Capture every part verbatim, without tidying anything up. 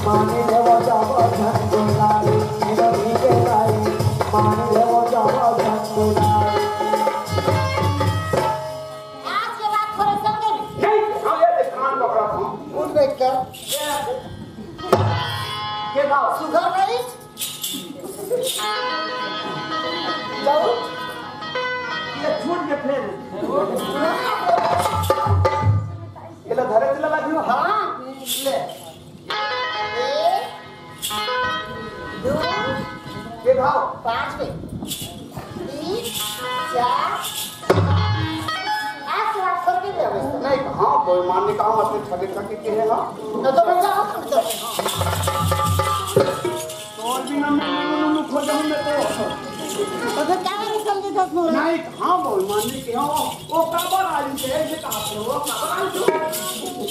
मानी लेवो जावो झंडू लाल, निरमी के लाई, मानी लेवो जावो झंडू लाल। आज के बाद थोड़ा समझे नहीं। नहीं, हम ये देख कान पकड़ा था। उठ बैठ कर। ये, ये था। सुगर नहीं? जाओ। ये छूट के फेर। ये ला धरे दिला लगी हो। हाँ, ले। एक, दो, ये भाव। पाँच में। तीन, चार। आज के बाद खोल के दे। नहीं, हाँ, कोई मान नहीं कहा, मत छके छके के है ना। तो, तो मैं जाओ, तुम तो। तोर बिना मैं नुनु नुनु खोजहूँ मैं तो। तो फिर क्या करें, चल दे दस मिनट। नहीं, हाँ, बोल, मानने के हाँ, वो काबर आई से, ऐसे कहा थे, वो काबर आई से?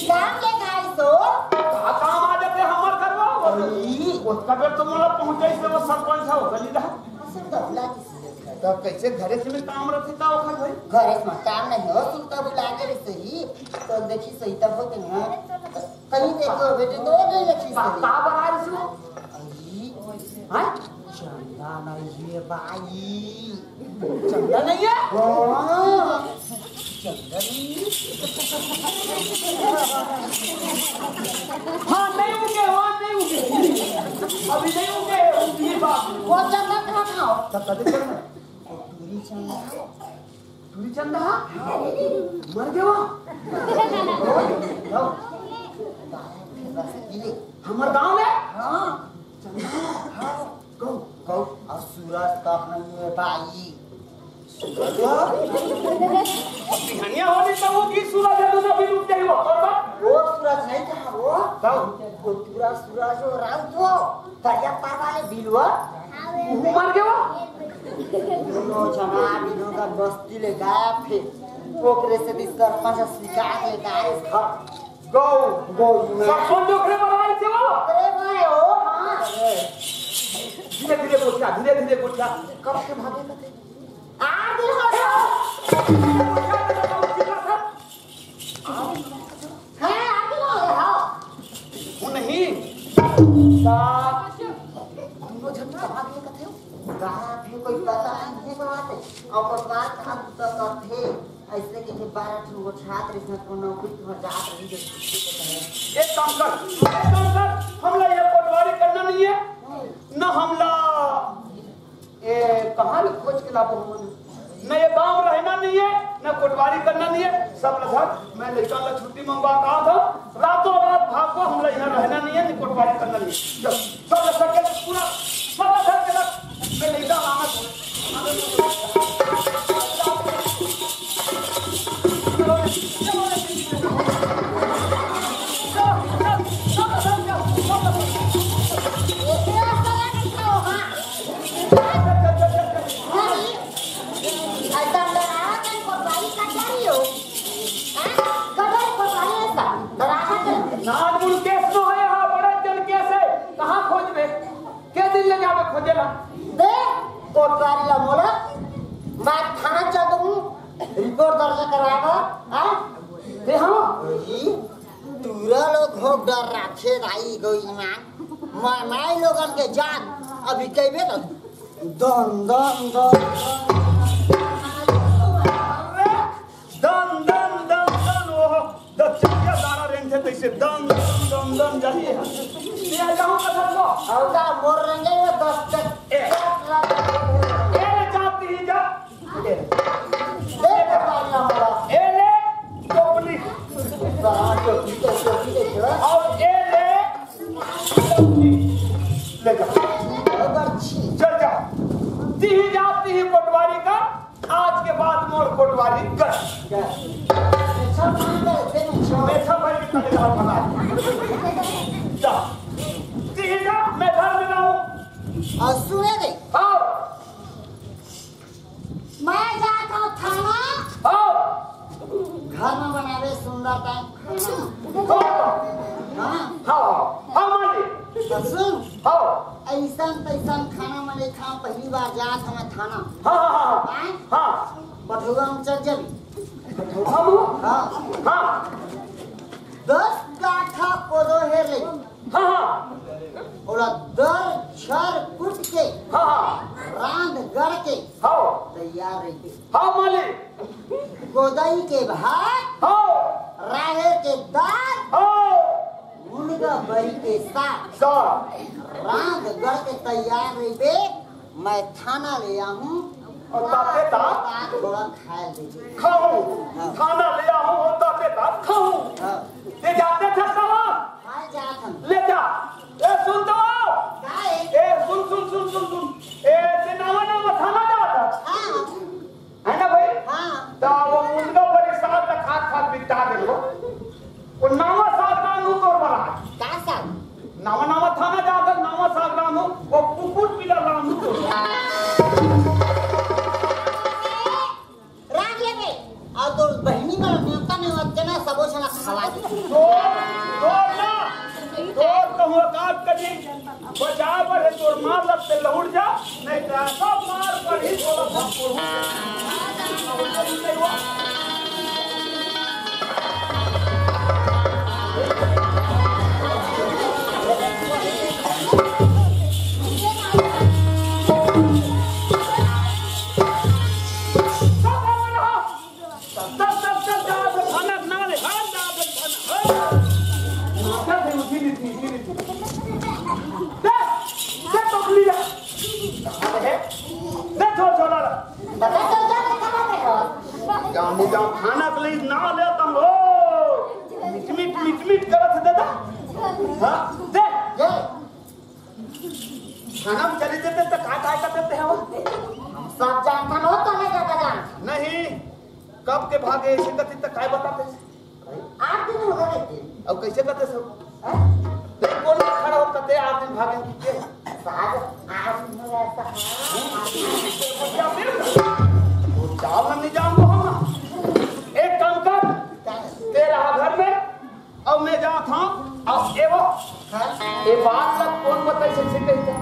काम लेके आई सो। कहाँ काम आ जाते हमार घर में? अरे। उसका बेर तो मोला पहुँचे से वो सरपंच है, वो गली रहा। सुन तो बुला किसी ने। तो कैसे घरे से में काम रखे का ओखर भाई? घरे से में काम नहीं हो, सुन तो बुला के रे सही, तो देखी सही तब होते ना। कहीं देखो बेटे, तो नहीं रखी का, सही। का बना रही हो? अई, हाँ? चंदा नहीं है भाई। चंदा नहीं है? हाँ। चंदा नहीं है? हाँ, नहीं उगे, हाँ, नहीं उगे। अभी नहीं उगे, उगे बाप। वो चंदा कहाँ था? तब कभी चंदा। पूरी चंदा। टूरी चंदा? मर गया? हमर गांव में? हाँ। चंदा? हाँ। गौ, गौ, और सूरज तक नहीं है भाई। सूरज? अब बिहनिया होली तो वो की सूरज है, दूसरा भी डूब जाए वो, और बात? वो सूरज नहीं कहा वो? गौ। वो पूरा सूरज हो रहा वो। दरिया पार वाले बिलवा? वो मर गया वो? दोनों जना बिलवा का बस्ती ले गया फिर। ओकरे से भी सरपंच शिकायत लेके आए घर। गौ। गौ में। सरपंच ओकरे मरवाई से वो? अरे भाई, ओ, हाँ। धीरे धीरे गोठिया, धीरे धीरे गोठिया। कब के भागे कथे? आठ दिन हो गया। हाँ, आठ दिन हो गया, हाँ। वो नहीं। सा-, दोनों झन कहाँ गए कथे हो? कहाँ भी कोई पता नहीं है बात है। और कोटवार कहाँ तो कथे? ऐसे के, के बारह ठो वो छात्र इसमें को नौकरी तुम्हारे जात रही जो। एक काम कर, एक काम कर, हमला ये पटवारी करना नहीं है, न हमला, ए, कहाँ ले खोज के लाबो हमन, न ये गांव रहना नहीं है, न कोटवारी करना नहीं है, सब लधर, मैं लइका ला छुट्टी मंगवा कहा था, रातों रात भागो, हमला यहाँ रहना नहीं है, न कोटवारी करना नहीं है। चल, सब लधर के पूरा, सब लधर के लग, मैं लइका लाना था। नानमुन केस नो है, हाँ, बड़े जन केस है। कहाँ खोजबे? के दिन ले जाबे खोजे ला? दे, कोटवारी ला मोला, मैं थाना चल दूँ, रिपोर्ट दर्ज करावा, हाँ? दे हाँ। ई, तूरा लोग हो डर राखे दाई गो ईमान, मैं माई लोगन के जान, अभी कहबे तो दन, दन, दन, दन। दन, दन, दन, दन, ओहो, दस चकिया दारा रेंगथे तैसे दन, दन, दन, दन जाही है। ले आ जाऊं कथर को। औदा मोर रेंगे ये दस चक-, ए। ए रे जाती ही जा। ए रे। ए रे पानी हमरा। ए ले टोपली। बड़ा टोपली, टोपली, टोपली। और ए ले टोपली। ले जा। बड़ा अच्छी। चल जा। तीही जा, तीही पटवारी का आज के बाद मोर कोटवारी कर। अच्छा, मान ले, फिर अच्छा। मेरा भाई की तले हाथ लगा। जा। ठीक है, मैं घर में रहूं। और सुने दे। हाँ। मैं जाता हूँ थाना। हाँ। घर में बनावे सुंदर टाइप खाना। हाँ। हाँ। हाँ, हाँ, मान ली। तो सुन। हाँ। ऐसन तैसन खाना मैं नहीं खाऊं, पहली बार जात हूँ मैं थाना। हाँ, हाँ, हाँ, हाँ। आए? हाँ। बठुआ में चल जाबी। बठुआ में? हाँ। हाँ। दस गाठा कोदो हेर ले। हाँ, हाँ। दर छर कुट के, हाँ, हाँ। रांध गढ़ के, हाँ। तैयार रहिबे। हाँ, मालिक। गोदई के भात, हाँ। राहेर के दाल, हाँ। मुनगा बरी के साग। साग। रांध गढ़ के तैयार रहिबे। मैं थाना ले आहूं। अउ ताते तात? तात बड़ा खाए दे। खाहूं। हाँ। थाना ले आहूं, अउ ताते तात खाहूं। हाँ। ले जाते थे सवा? हाँ, जात हन। ले जा। ए, सुन तो। का है? ए, सुन, सुन, सुन, सुन, सुन। ए, ते नवा, नवा थाना जात हस? हाँ। है ना भाई? हाँ। त वो मुनगा बरी साग त खात खात बिता देबो। वो नवा साग रांधहूं तोर बर। का साग? नवा नवा थाना जात हस, नवा साग रांधहूं, वो कुकुर पीला रांधहूं तोर। रांध लेबे। अउ तोर बहिनी मन नेवता नेवत के ना सबो झन ला खवा दे। तोर, तोर ना, तोर कहूं औकात करी। बचा बर हे तोर मार लगते लहुट जा, नहीं तो ऐसा मार पड़ी तोला सब कोढ़ू। चल, चल, चल, चल, जा, जा, खाना बना ले, हाँ, जा, जा, खाना, हाँ। माता थे, उठी नहीं थी, उठी नहीं थी। दे, दे टोकरी ला। अबे, दे छोड़, छोड़ ला। बता, चल, जा, जा, खाना दे, हाँ। जाऊँ, जाऊँ, खाना के लिए ना ले तुम हो। मिट, मिट, मिट, मिट करत है दादा। हाँ, दे। दे। थाना में चले जाते तो का, का करते हैं वो? सब जानता हो तो नहीं जाता जान। नहीं, कब के भागे ऐसे कथी तक काय बताते? आठ दिन हो गए थे। अब कैसे करते सब? हैं? नहीं, कौन खड़ा हो करते आठ दिन भागे की के? साहब, आठ दिन हो गया था। क्या फिर? वो चाल नहीं जानते हो ना। एक काम कर, क्या है? तेरा घर में अउ मैं जात हंव, अउ ए वो, हाँ? ए बात ला कोन बताइस अइसे कहिथे?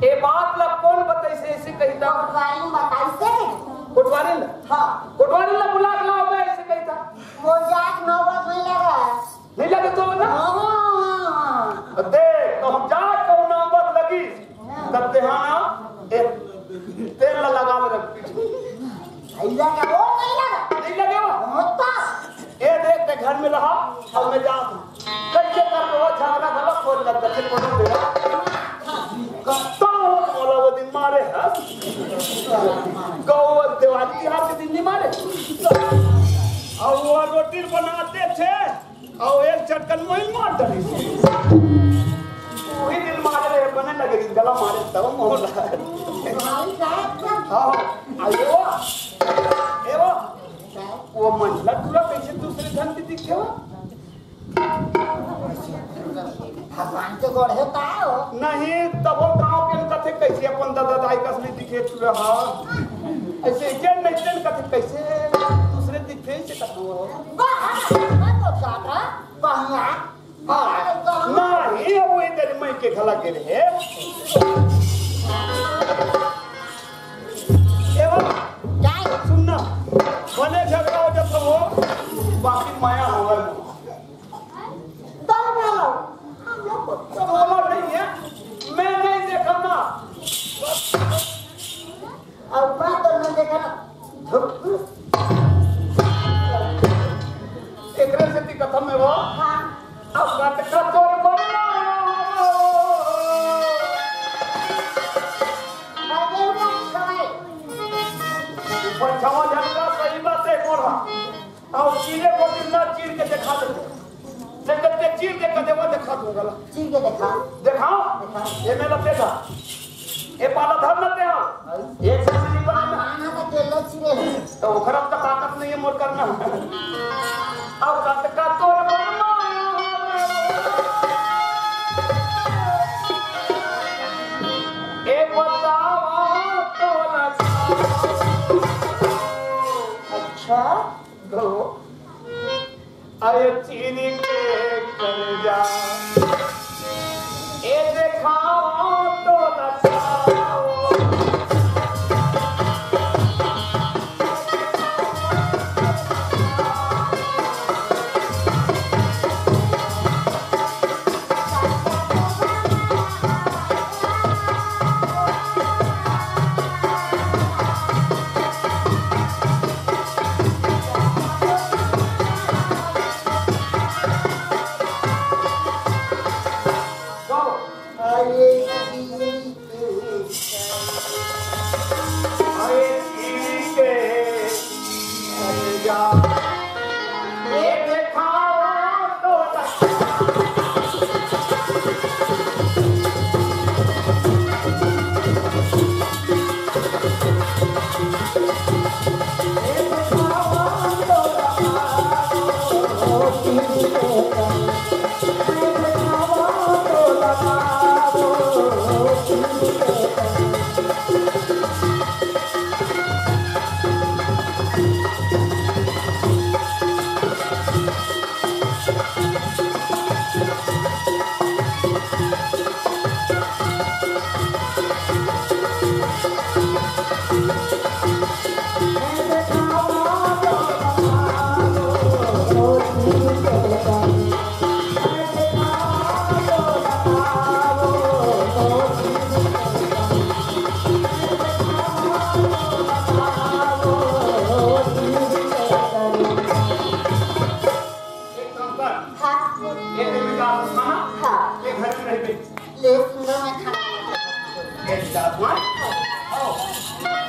ए बात ला कोन बताइस अइसे कहिथे? कोटवारी में बताइस हे। कोटवारी ला? हाँ। कोटवारी ला बुला के लाव बे अइसे कहिथे। वो जात नौबत नहीं लगा। नहीं लगे तो ना? हाँ, हाँ, हाँ। देख, कहूँ जात कहूँ नौबत लगिस, तब तेहाना ए तेल ला लगा ले रख पीठ में। नहीं लगा, वो नहीं लगा। नहीं लगे वो? होता। ए देख, ते घर में रहा, अब मैं जात हूँ। कैसे कर लो झगड़ा भला खोल कर दे कोनो बेरा। कत्ता हो बोला वो दिन मारे हस। गौ दिवाली तिहार के दिन नहीं मारे। और वो रोटी बनाते थे। अउ एक चटकन मोहिल मार डरिस। वही दिन मारे रहे, बने लगे, गला मारे तब मोहला। हाँ, हाँ। आ, ए वो, ए वो, वो मंझला टूरा कैसे दूसरे झन के दिखे हो? भगवान के गोड़ हे का हो? नहीं, तब वो गाँव के कथे कैसे अपन दादा दाई कस नहीं दिखे टूरा, हाँ। ऐसे के नहीं तेन कथे कैसे दूसरे दिखे से कथे हो? वाह, मैं तो जाता, बढ़िया। हाँ, नहीं, वो इधर मई के घला गिरे हे। ए बाबा, क्या है? सुन ना, भले झगड़ा हो जाता हो, बाकी माया होगा। तो बोलो, हम लोग को तो बोलो नहीं है, मैं नहीं देखा ना। अउ बात तो न देखा ना। धुप। एकरे सेती कथम में वो। हाँ। अब बात का तोर बोलना। अरे वो कमाई। ऊपर छवा झटका सही बात है बोला। और चीरे को दिन ना चीर के दिखा दे। जब तक ते चीर के कदे वो दिखा दूंगा ला। चीर के दिखा। दिखाओ। दिखा। ये मेरा देखा। ए पाला धर न ते आओ। एक साथ नहीं बना ना। आना तो केलो चिरे है। तो ओखरा तो ताकत नहीं है मोर करना। अब कत का तोर मरमा। ए बताओ तो ना। अच्छा। दो। अरे चीनी के कलेजा, ए देखाओ तो बताओ। एक जात मा।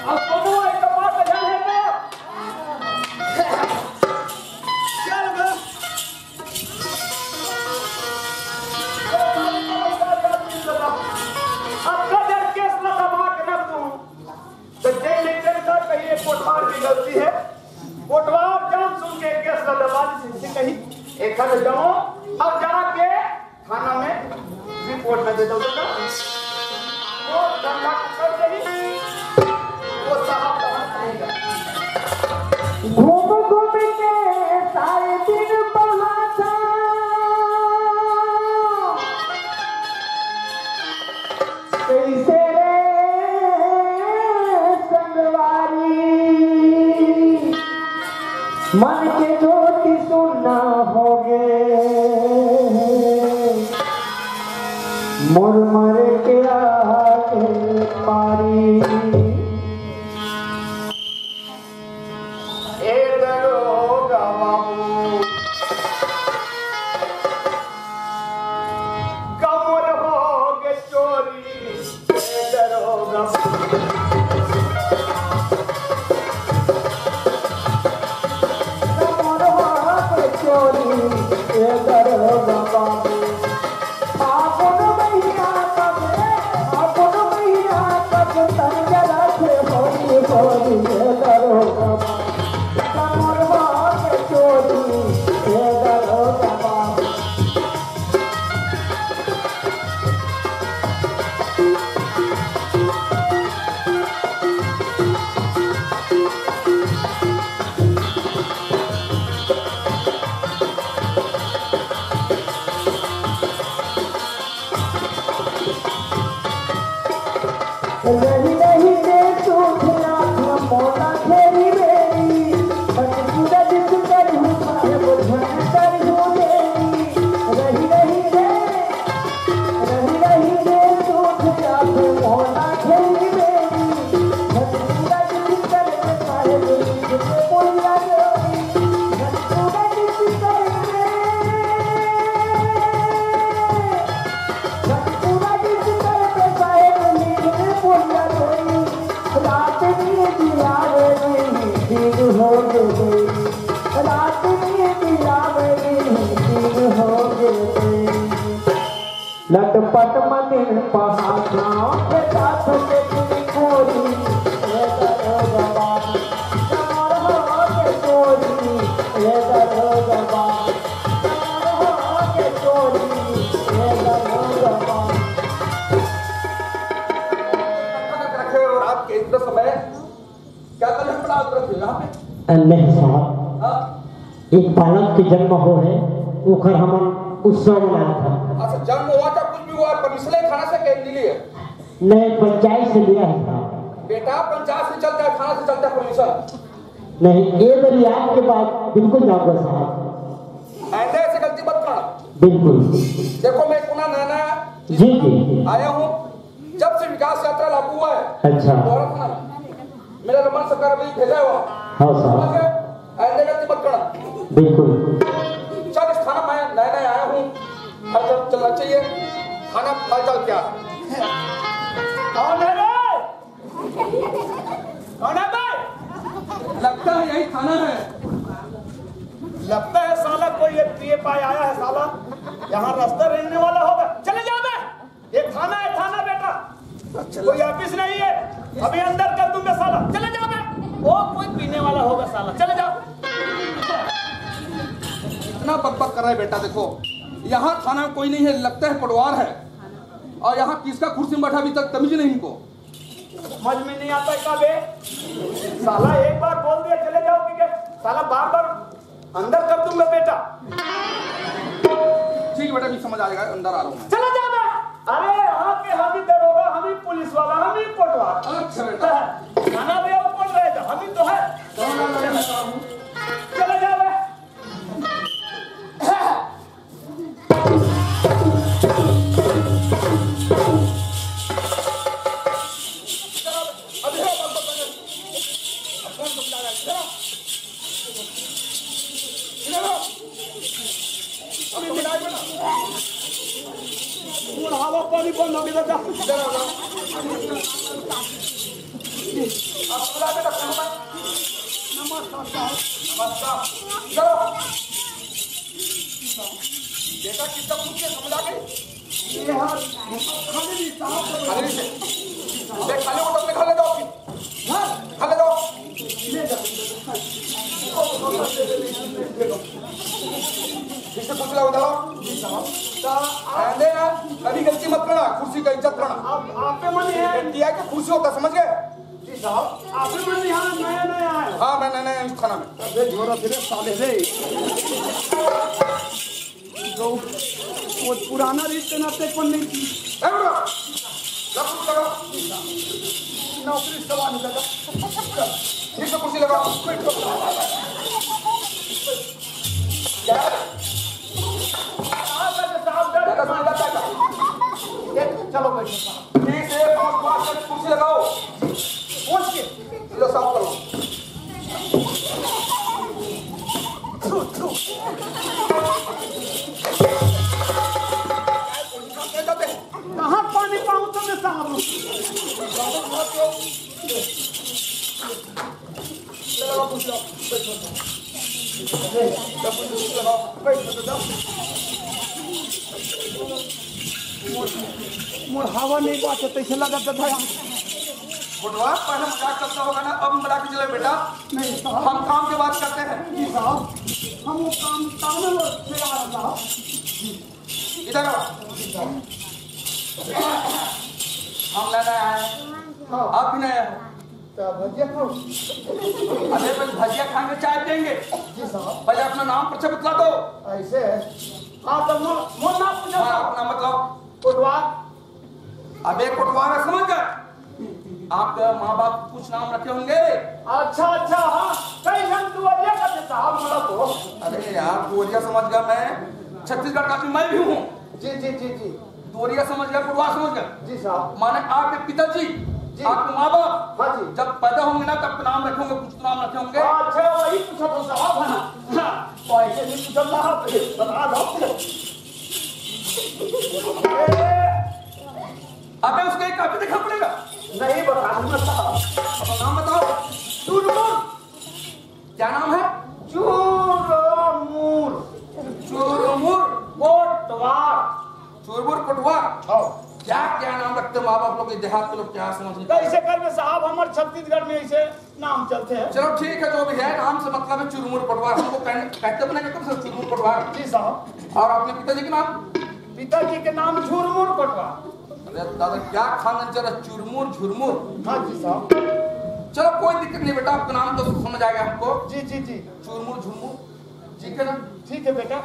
अब कोनो एक बात ध्यान है ना? चल गा। अब कदर केस ला दबा के रख दूं। तो जेन लेक्चर का कहिए कोटवार की गलती है, कोटवार जान सुन के केस ला दबा दी, कही एक हाथ जाओ और जाके थाना में रिपोर्ट न दे दो बेटा। वो धंधा कर दे, वो साहब कहाँ आएगा? घूम घूम के सारे दिन बहाता, कैसे रे संगवारी, मन के ज्योति सुन्ना होगे, मोर मरे के आगे पारी। ए दरोगा बाबू, कमर होगे चोरी, ए दरोगा बाबू। कमर होगे चोरी, ए दरोगा बाबू। फागुन महीना कब रे, फागुन महीना कब तन जरा से होली होली ये दरोगा बाबू। कमर होगे चोरी ये दरोगा बाबू। रही रही के तू खेला था मोला खेरी बेरी, बचपुरा जिस करू साहेब झन करू देरी। रही रही के, रही रही के तू खेला था मोला खेरी बेरी, बचपुरा जिस करू साहेब झन करू देरी। बचपुरा जिस करू रात नींद आवे नहीं, दिन हो गए। रात नींद आवे नहीं, दिन हो गए। लटपट मदिन पहाड़ गाँव के साथ के दिन कोरी, ए दरोगा बाबू। कमर होगे चोरी, ए दरोगा बाबू। कमर होगे चोरी, ए दरोगा बाबू। रखे हो रात के इतने समय? क्या कर रहे हो? पड़ा उधर से यहाँ पे? अ, नहीं साहब, हाँ? एक बालक के जन्म हो है, ओकर हमन उत्सव मनात हन। अच्छा, जन्म हुआ था, कुछ भी हुआ, परमिशन लेके थाना से के लिए? नहीं, पंचायत से लिया है साहब। बेटा, पंचायत से चलता है, थाना से चलता है परमिशन? नहीं, ये मेरी आपके बात बिल्कुल जाऊंगा साहब। आइंदा ऐसी गलती मत करना। बिल्कुल। देखो, मैं कुना नया नया जी, जी। आया हूँ, जब से विकास यात्रा लागू हुआ है, अच्छा। दोबारा थाना मेरा रमन सरकार अभी भेजा है वहाँ। हाँ साहब। समझ गए? आइंदा गलती मत करना। बिल्कुल। चल, इस थाना में नया नया आया हूँ, हलचल चलना चाहिए। थाना हलचल क्या है? कौन है बे? कौन है बे? लगता है यही थाना है। लगता है साला कोई एक पीए पाए आया है साला। यहाँ रास्ता रेंगने वाला होगा। चले जाओ बे। ये थाना है, थाना बेटा, कोई ऑफिस नहीं है। अभी अंदर कर दूंगा साला, चले जाओ बे। वो कोई पीने वाला होगा साला, चले जाओ। इतना बकबक कर रहा है बेटा, देखो, यहाँ थाना कोई नहीं है, लगता है पटवार है। और यहाँ किसका कुर्सी में बैठा, अभी तक तमीज नहीं इनको। समझ में नहीं आता है क्या बे? साला एक बार बोल दिया चले जाओ, ठीक है, साला बार बार अंदर कर दूंगा बेटा। ठीक है बेटा, अभी समझ आ जाएगा, अंदर आ रहा हूँ मैं। चला जा बे। अरे यहाँ के हम ही दरोगा, हम ही पुलिस वाला, हम ही कोटवार। अच्छा बेटा। है। थाना भी हम बोल रहे थे, हम ही तो है। चला जा बे। अभी है, बस, बस, बस। अब कौन समझा रहा है? इधर आओ। इधर आओ। अभी मिला दो ना। हवा पानी बंद हो गया था। इधर आओ ना। आप बुला के रखो ना। नमस्कार साहब। नमस्कार। इधर आओ। बेटा, कितना पूछ के समझा के? ये हाथ खाली नहीं साहब। खाली नहीं। देख, खाली होटल में खा ले जाओ। हाँ, खा ले जाओ। ले जाओ। ठीक से पूछ लो, बताओ। जी साहब। तो आप ध्यान देना, कभी गलती मत करना, कुर्सी का इज्जत करना। आप, आप पे मन है। ये टीआई का कुर्सी होता, समझ गए? जी साहब, आप पे मन यहाँ नया नया है। हाँ, मैं नया नया हूँ थाना में। अबे झोरा फिरे साले रे। गौ-, वो पुराना रीत के नाते अपन नहीं की। ए, उठो। लग, लग। नौकरी सवाल नहीं लगा। ठीक से कुर्सी लगाओ। बैठो। क्या? साहब, बैठो, साहब, बैठो। दादा, सुन, दादा, दादा। चलो, बैठो, साहब। ठीक से पाँच, पाँच मिनट कुर्सी लगाओ। पहुंच के। लो, साफ करो। थू, थू। कहाँ पानी पाऊँ तो मैं साहब? मोर हवा नहीं बात है, तैसे लगा था भैया। बुढ़वा, पहले मजाक करता होगा ना, अब मजाक नहीं चले बेटा। नहीं साहब। हम काम की बात करते हैं। जी साहब, हम वो काम, काम में वो से आ रहा था। इधर आओ। हम नए नए आए हैं। हाँ। आप भी नए हो। तो भजिया खाओ। अरे, पहले भजिया खाएंगे, चाय पियेंगे। जी साहब। पहले अपना नाम परिचय बतला दो। ऐसे है। हाँ, तो मो-, मोर नाम पूछो हाँ, साहब। अपना बतलाओ। कोटवार। अबे कोटवार है, समझ गए? आपके माँ बाप कुछ नाम रखे होंगे। अच्छा, अच्छा, हाँ। कई हम दुआरिया का थे साहब, बोला तो। अरे यार, दुआरिया समझ गया मैं, छत्तीसगढ़ का आदमी मैं भी हूँ। जी, जी, जी, जी। दुआरिया समझ गया, कोटवार समझ गया। जी साहब। माने आपके पिताजी, जी। आपके माँ बाप, हाँ जी। जब पैदा होंगे ना, तब नाम रखे होंगे, कुछ तो नाम रखे होंगे। अच्छा, वही पूछा था साहब, है ना? हाँ, तो ऐसे नहीं पूछा साहब, बता दो। अबे, उसको एक कॉपी देखना पड़ेगा। नहीं बताऊंगा साहब। अपना नाम बताओ। चुरमुर। क्या नाम है? चुरमुर। चुरमुर। कोटवार। चुरमुर कोटवार। हाँ। क्या, क्या नाम रखते हैं माँ बाप लोग, ये देहात के लोग क्या समझ नहीं पाते? कैसे कर में साहब, हमारे छत्तीसगढ़ में ऐसे नाम चलते हैं। चलो ठीक है, जो भी है, नाम से मतलब है चुरमुर पटवार। हमको कहने, कहते बनेगा कम से कम चुरमुर पटवार। जी साहब। और अपने पिताजी के नाम? पिताजी के नाम झुरमुर पटवार। अरे दादा, क्या खानदान चल रहा है? चुरमुर झुरमुर। हाँ जी साहब। चलो कोई दिक्कत नहीं बेटा, आपका नाम तो समझ आ गया हमको। जी, जी, जी। चुरमुर झुरमुर, ठीक है ना? ठीक है बेटा।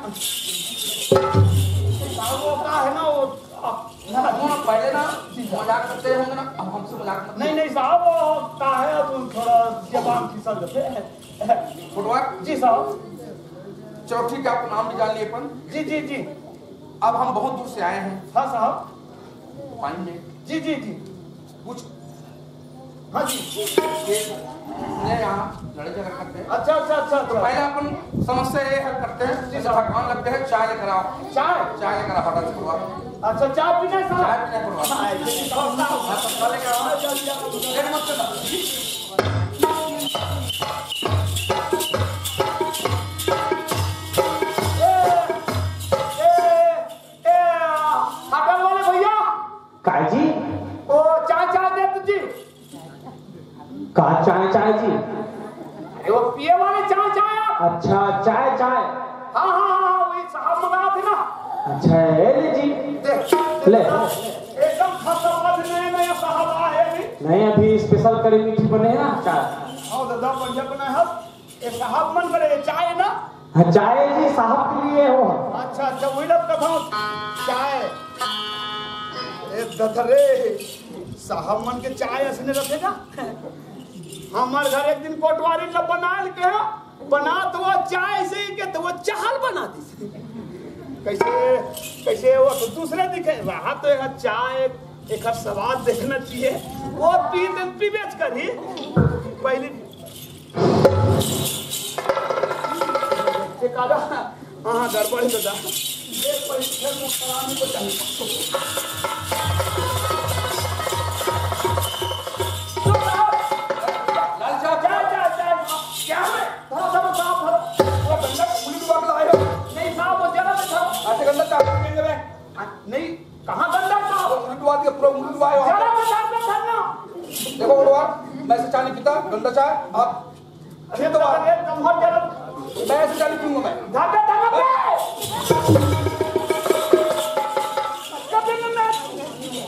साहब, वो का है ना, वो, आ, ना, वो ना, पहले ना जी साहब। मजाक करते होंगे ना, अब हमसे मजाक मत नहीं, नहीं साहब, वो का है, अब थोड़ा जबान फिसल जाते हैं। फुटवार? जी साहब। चलो ठीक है, आपका नाम भी जान लिए अपन। जी, जी, जी। अब हम बहुत दूर से आए हैं। हाँ साहब। पानी में। जी, जी, जी। कुछ हाँ जी। ये यहाँ लड़ाई झगड़ा करते हैं। अच्छा, अच्छा, अच्छा, तो अच्छा। पहले अपन समस्या ये हल करते हैं, जी जैसे साहब। थकान लगते हैं, चाय लेकर आओ। चाय? चाय लेकर आओ, फटाक से बुआ। अच्छा, चाय पीना है साहब? चाय पीना है बुआ। हाँ, ये भी साहब, साहब। हाँ, तो चाय लेकर आओ। हाँ, जल्दी आओ। लेट मत करना। ए, ए, ए, होटल वाले भैया। काय जी? ओ, चाय, चाय दे तुझे। का चाय, चाय जी? अरे, वो पिए वाले चाय, चाय आप। अच्छा, चाय, चाय। हाँ, हाँ, हाँ, हाँ, वही साहब मंगा थे ना। अच्छा, ये ले जी। दे। ले। एकदम खतरनाक नया, नया साहब आए हैं अभी। नहीं, अभी स्पेशल कड़ी मीठी बने हैं ना, चाय। हाँ, दादा, बढ़िया बना है। ए साहब मन करे चाय ना? हाँ, चाय जी साहब के लिए हो। अच्छा, अच्छा, वही लोग कथा चाय। ए दथरे, साहब मन के चाय असने रथे ना। हमार घर एक दिन कोटवारी ला बनाए के, बना तो वो चाय से ही के तो वो चाहल बना दी। कैसे, कैसे वो तो दूसरे दिखे, रहा तो एक चाय, एक स्वाद देखना चाहिए। वो पी, पीबेच करी। पहली ये काला, हाँ, हाँ, गड़बड़ है दादा। एक पैसे को कराने को चाहिए। लाल साहब, क्या, क्या, क्या, क्या है? धरो, धरो, साहब, धरो। वो गंदा उंगली डुबा के लाए हो। नहीं साहब, वो जरा सा धरो। ऐसे गंदा चाकू पहन ले। नहीं, कहाँ गंदा साहब? वो उंगली डुबा दिया, पूरा उंगली डुबाए हो। जरा सा साहब, धरना। देखो, बोलो आप, मैं ऐसे चाय नहीं पीता, गंदा चाय। आप अरे तो अरे, तुम हो जरा। मैं ऐसे चाय नहीं पीऊंगा मैं। धर दे, धर दे।